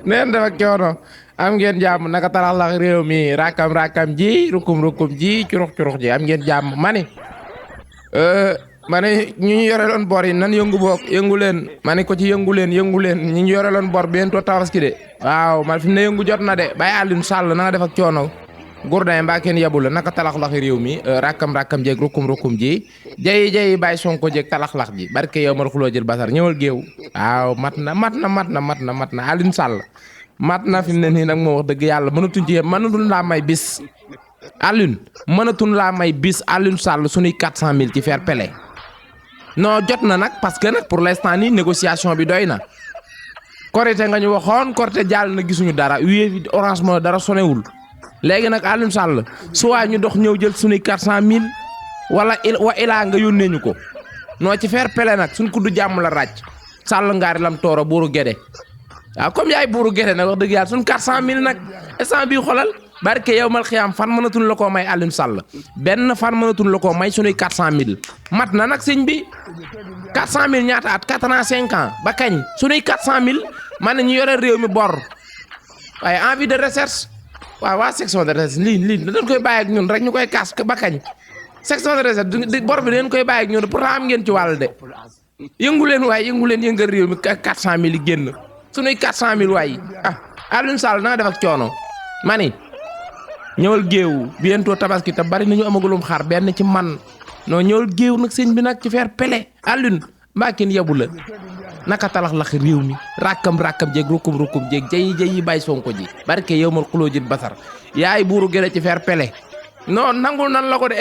neen dafa coono am ngeen jàmm naka taraxlax réew mi rakam ji rukum ji curux ji am ngeen jàmm mani ñu yoreloon bor yi nan yëngu boog yëngu leen mani ko ci yëngu leen ñu yoreloon bor bientôt tabaski de waaw man fi mu ne yëngu jot na de Baye Alioune Sall na nga def ak coono gourday mbaa kenn yebu la naka talaxlax réew mi rakam jeeg rukum ji jayi Baye Sonko jeeg talaxlax ji barke yow mal xuloo jël basar ñëwal géew waaw mat na Alioune Sall mat na fi mu ne nii nag moo wax dëgg yàlla mënatuñ laa may bis Alioune mënatuñ laa may bis Alioune Sall suñuy 400 000 ci fair play non jot na nag parce que nag pour l'instant nii négociation bi doy na korité nga ñu waxoon korité jàll na gisuñu dara Wave Orange Money dara sonewul léegi nag Alioune Sall soit ñu dox ñëw jël suñuy 400 000 wala ilaa nga yónnee ñu ko non ci fair play nag suñ kuddu jàmm la ràcc Sall ngaari lam tooro buuru Gédé waaw comme yaay buuru Gédé nag wax dëgg yàlla suñ 400 000 nag instant bii xolal barke yow mal xiyaam fan mënatuñ la koo may Alioune Sall benn fan mënatuñ la koo may suñuy 400 000 mat na nag sëñ bi 400 000 ñaata at 4 ans 5 ans ba kañ suñuy 400 000 man ñu yore réew mi bor waaye envie de recherche waaw waa section de recherche lii dañ koy bàyyi ak ñun rek ñu koy kaas ba kañ section de recherche bor bi dañ koy bàyyi ak ñun pourtant am ngeen ci wàll de yëngu leen yëngal réew mi 400 000 yi génn suñuy 400 000 waaye Alioune Sall na nga def ak coono mani ñëwal géew bientôt tabaski te bari nañu amagulum xar benn ci man non ñëwal géew nag sëñ bi nag ci fair play Alioune mbaa kenn yebu la naka talaxlax réew mi rakam jeeg rukum jeeg jayi Baye Sonko ji barke yow mal xuloo jit basar yaay buuru Gédé ci fair play non nangul nan la ko de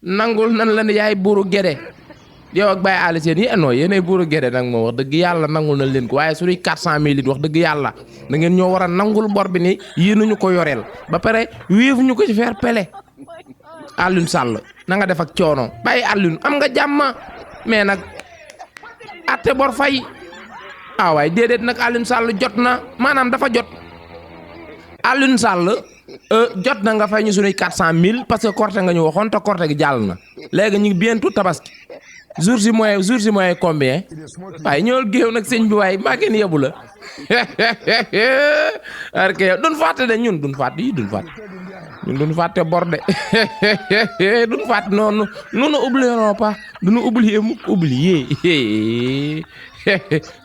nangul nan la ne yaay buuru Gédé yow ak Baye Aliou seen yi non yéenay buuru Gédé nag moom wax dëgg yàlla nangul nañ leen ko waaye suñuy 400 000 it wax dëgg yàlla da ngeen ñoo war a nangul bor bi ni yéenuñu ko yoreel ba pare Wave ñu ko ci fair play Alioune Sall na nga def ak coono Baye Alioune am nga jàmm mais nag atte bor fay waaye déedéet nag Alioune Sall jot na maanaam dafa jot Alioune Sall jot na nga fay ñu suñuy 400 000 parce que korte nga ñu waxoon te korte gi jàll na léegi ñu ngi bientôt tabaski jour si moyen combien waaye ñëwal géew nag sëñ bi waaye maa ngi yebu la parce que duñ fàtte de ñun duñ fàtte bor de duñ fàtte noonu nous ne oublierons pas duñu oublier mukk oublier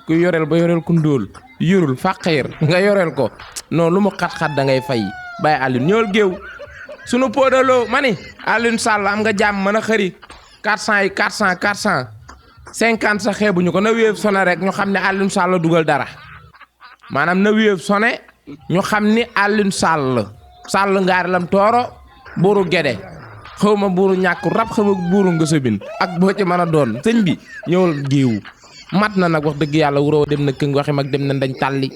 ku yoreel ba yoreel ku ndóol yorul fàqeer nga yoreel ko non lu mu xat-xat da ngay fay Baye Alioune ñëwal géew sunu podaloo mani Alioune Sall am nga jàmm mën a xëri 400 yi 400 50 sa xeebuñu ko na Wave sonné rek ñu xam ne Alioune Sall dugal dara maanaam na Wave sonné ñu xam ni Alioune Sall ngaari lam tooro buuru Gédé xaw ma buuru ñàkk rab xaw ma buuru ngësobin ak boo ci mën a doon sëñ bi ñëwal géew mat na nag wax dëgg yàlla wuroo dem na këng waxi mag dem na dañ tàlli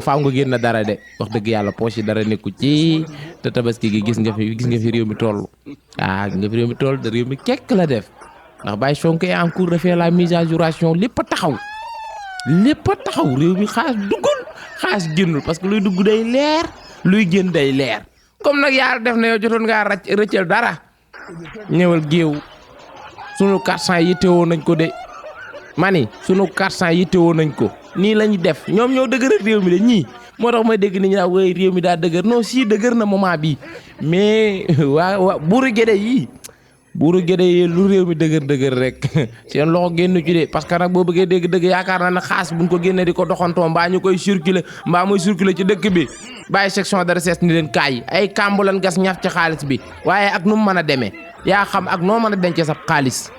faaw nga génn dara de wax dëgg yàlla poche yi dara nekku ci te tabaski gi gis nga fi réew mi toll gis nga fi réew mi toll de réew mi kekk la def ndax Baye Sonko est en cours de faire la mise à jour lépp a taxaw réew mi xaas duggul xaas génnul parce que luy dugg day leer luy génn day leer comme nag yàlla def na yow jotoon ngaa rëccal dara ñëwal géew sunu 400 yittewoo nañ ko de mani sunu 400 yittewoo nañ ko nii lañu def ñoom ñoo dëgëral réew mi de ñii moo tax may dégg ni ñu naan woy réew mi daa dëgër non si dëgër na moment bi mais waa buuru Gédé yi lu réew mi dëgër rek seen loxo génn ci de parce que nag boo bëggee dégg dëgg yaakaar naa ne xaas buñ ko génnee di ko doxantoo mbaa ñu koy circuler mbaa muy circuler ci dëkk bi bàyyi section de recherche ni leen kaay ay kàmbu lan gas ñaf ci xaalis bi waaye ak nu mu mën a demee yaa xam ak noo mën a dencee sa xaalis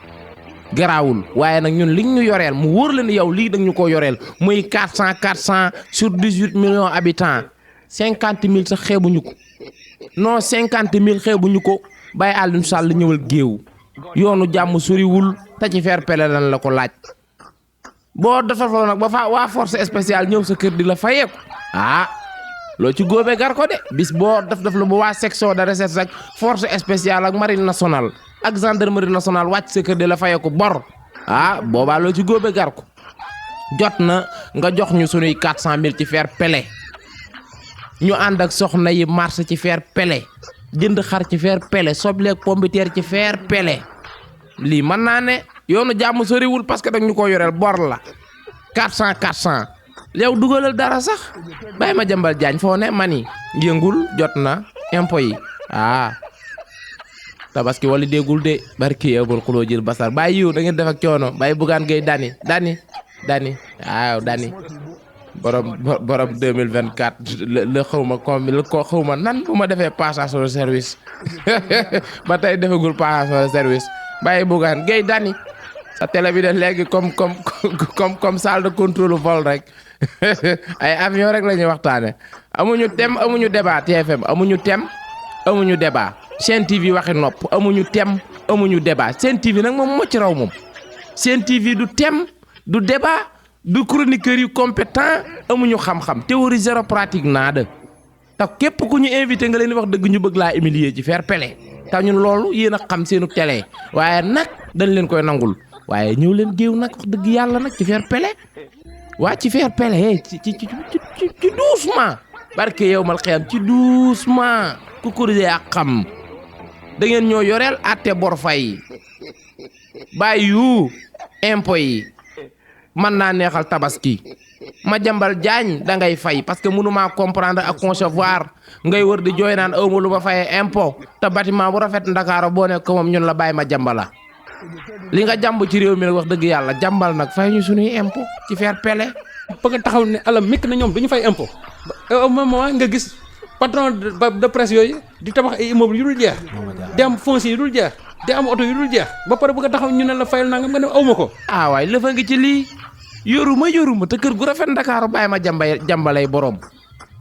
garaawul waaye nag ñun liñ ñu yoreel mu wóor la ni yow lii dañ ñu ko yoreel muy 400 sur 18 millions habitants 50 000 sax xeebuñu ko non 50 000 xeebuñu ko Baye Alioune Sall ñëwal géew yoonu jàmm soriwul te ci fair play lan la ko laaj boo dafa fa nag ba fa waa force spéciale ñëw sa kër di la fayeeku loo ci góobee gar ko de bis boo def la ba waa section de recherche ak force spéciale ak marine nationale ak gendarmerie nationale wàcc sa kër di la fayeeku bor boobaa loo ci góobee gar ko jot na nga jox ñu sunuy 400 000 ci fair play ñu ànd ak soxna yi marché ci fair play jënd xar ci fair play sobleeg pombiteer ci fair play lii mën naa ne yoonu jàmm soriwul parce que dag ñu ko yoreel bor la 400 400 yow dugalal dara sax bàyyi ma jambal jaañ foo ne mani yëngul jot na impôt yi tabaski wala déggul de barki yebul xuloo jël basar bàyyi yiw da ngeen def ak coono bàyyi bugaan gay dani waaw dani borom 2024 le xawma comme le ko xawma nan bu ma defee passation de service ba tey defagul passation de service bàyyi bugaan gay dani sa télé bi de léegi comme salle de contrôle vol rek ay avion rek la ñuy waxtaane amuñu thème amuñu débat TFM amuñu thème amuñu débat Sen TV waxi nopp amuñu thème amuñu débat Sen TV nag moom moo ci raw moom Sen TV du thème du débat du chroniqueur yu compétent amuñu xam-xam théorie zéro pratique nada te képp ku ñu invité nga leen di wax dëgg ñu bëgg laa humilier ci faire pele te ñun loolu yéen a xam seenu télé waaye nag dañ leen koy nangul waaye ñëw leen géew nag wax dëgg yàlla nag ci faire pele waa ci faire pele ci doucement barke yow mal xiyam ci doucement ku corriger ak xam da ngeen ñoo yoreel àtte bor fay bàyyi yu impôt yi mën naa neexal tabaski ma jambal jaañ da ngay fay parce que mënuma comprendre ak concevoir ngay wër di jooy naan awma lu ma fayee impôt te bâtiment bu rafet Ndakaaru boo nekk moom ñun la bàyyi ma jambala li nga jàmb ci réew mi nag wax dëgg yàlla jàmbal nag fay ñu suñuy impôt ci faire pele ba nga taxaw ne alam mikk na ñoom duñu fay impôt au moment nga gis patron de presse yooyu di tabax ay immeuble yu dul jeex di am foncier yu dul jeex di am oto yu dul jeex ba pare bëgg a taxaw ñu ne la fayal nangam nga ne awma ko waay lëfa ngi ci lii yoruma te kër gu rafet Ndakaaru bàyyi ma jambalay borom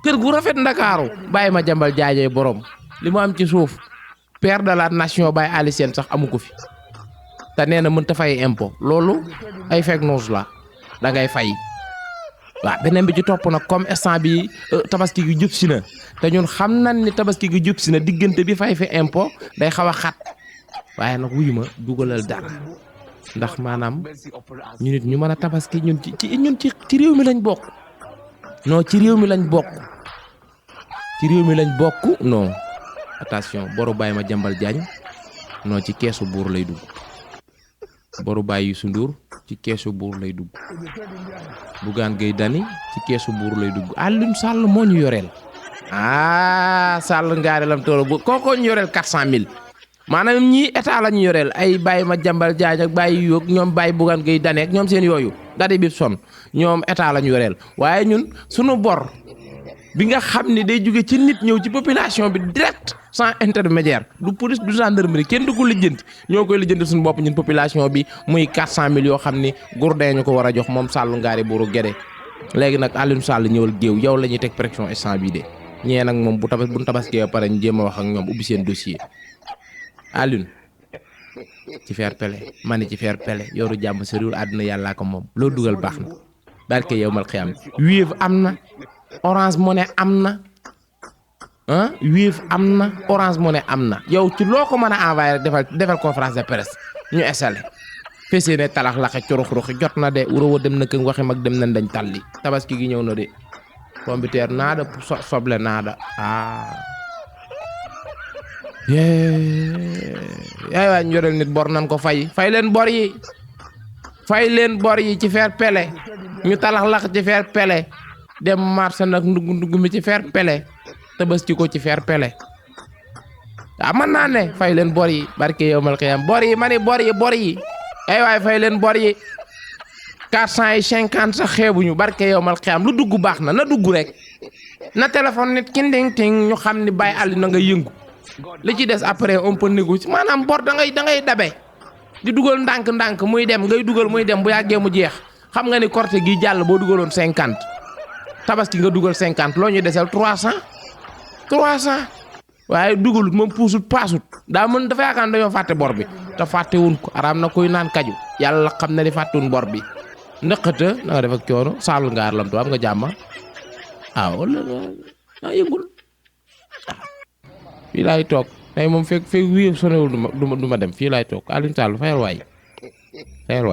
kër gu rafet Ndakaaru bàyyi ma jambal jaajee borom li mu am ci suuf père de la nation Baye Ali Sène sax amu ko fi te nee na mën ta fay impôt loolu ay fake news la da ngay fay waaw beneen bi ci topp nag comme instant bi tabaski gi jub si na te ñun xam nañ ni tabaski gi jub si na diggante bi fay fi impôt day xaw a xat waaye nag wuyu ma dugalal dara ndax maanaam ñu nit ñu mën a tabaski ñun ci réew mi lañ bokk non ci réew mi lañ bokk non attention boru bàyyi ma jambal jaañ non ci keesu buur lay dugg boru bàyyi Youssou Ndour ci keesu buur lay dugg Bougane Gueye Dany ci keesu buur lay dugg Alioune Sall moo ñu yoreel Sall ngaari lam toolo bu kooko ñu yoreel 400 000 maanaam ñii état la ñu yoreel ay bàyyi ma jambal jaañ ak bàyyi yoog ñoom bàyyi Bougane Gueye Dany ak ñoom seen yooyu dadi bi son ñoom état la ñu yoreel waaye ñun sunu bor bi nga xam ne day jóge ci nit ñëw ci population bi direct sans intermédiaire du police du gendarmerie kenn du ko lijjanti ñoo koy lijjanti suñu bopp ñun population bi muy 400 000 yoo xam ni Gourdin ñu ko war a jox moom Sall ngaari buuru Gédé léegi nag Alioune Sall ñëwal géew yow la ñuy teg pression instant bii de ñee nag moom bu tabaskee ba pare ñu jéem a wax ak ñoom ubbi seen dossier Alioune ci faire pele mani ci faire pele yoru jàmm sa réew àdduna yàllaa ko moom loo dugal baax na barke yow mal xiyam Wave am na Orange Money am na Wave am na Orange Money am na yow ci loo ko mën a envoyé defal conférence de presse ñu installé fessé ne talax laxe curux-ruxi jot na de wuro dem na këng waxi mag dem nañ dañ talli tabaski gi ñëw na de pombiteer naada soble naada yaay waay ñu yoreel nit bor nan ko fay leen bor yi ci faire pele ñu talax lax ci faire pele dem marché nag ndugg mi ci faire pele tabaski ko ci faire pele mën naa ne fay leen bor yi barke yow mal xiyam bor yi ay waay fay leen bor yi 450 sax xeebuñu barke yow mal xiyam lu dugg baax na dugg rek na téléphone nit ki nding ting ñu xam ni Baye Ali na nga yëngu li ci des après on peut négocier maanaam bor da ngay dabe di dugal ndànk muy dem ngay dugal muy dem bu yàggee mu jeex xam nga ni korte gi jàll boo dugaloon 50 tabaski nga dugal 50 loo ñuy desal 300 waaye dugalut moom puusut paasut daa mën dafa yaakaar dañoo fàtte bor bi te fàttewun ko araam na koy naan kaju yàlla xam na ni fàttewun bor bi ndëqata na nga def ak coono Sall ngaar lam to am nga jàmma wala yëngul fii laay toog tey moom fekk wii sonewul du ma dem fii laay toog Alioune Sall fayal waay fayal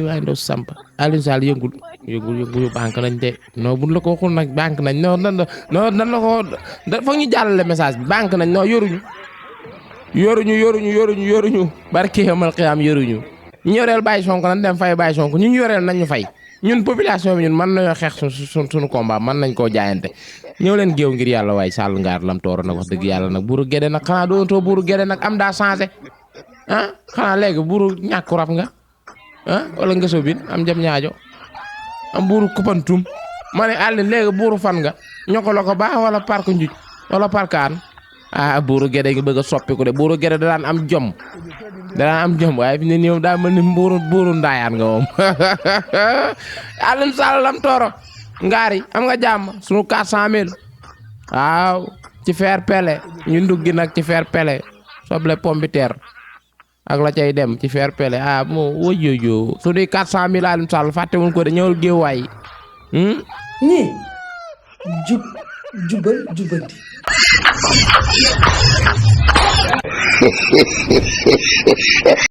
waay ndo samp Alioune Sall yëngul banque nañ de non buñ la ko waxul nag banque nañ non nan la ko foog ñu jàllale message bi banque nañ non yoruñu barke yamal xiyaam yoruñu ñu yoreel Baye Sonko nan dem fay Baye Sonko ñu yoreel nañ ñu fay ñun population bi ñun mën nañoo xeex suñu combat mën nañ koo jaayante ñëw leen géew ngir yàlla waaye Sall Ngaar lam tooro nag wax dëgg yàlla nag buuru Gédé nag xanaa dootoo buuru Gédé nag am daa changé xanaa léegi buuru ñàkku rab nga wala nga sobin am jam ñaajo am buuru Kupantum ma ne àll léegi buuru fan nga ñoko la ko baax wala parc njuj wala parkaan buuru Gédé ngi bëgg a soppiku de buuru Gédé da daan am jom waaye fi ne nii moom daa mel ni buuru ndaayaan nga moom Alioune Sall lam tooro ngaari am nga jàmm sunu 400000 waaw ci fer pele ñu nduggi nag ci fer pele soble pombiteer ak la cay dem ci fer pele moo wojojo su dee 400000 Alioune Sall fàtte wuñ ko de ñëwal géew waay ñii jubal jubanti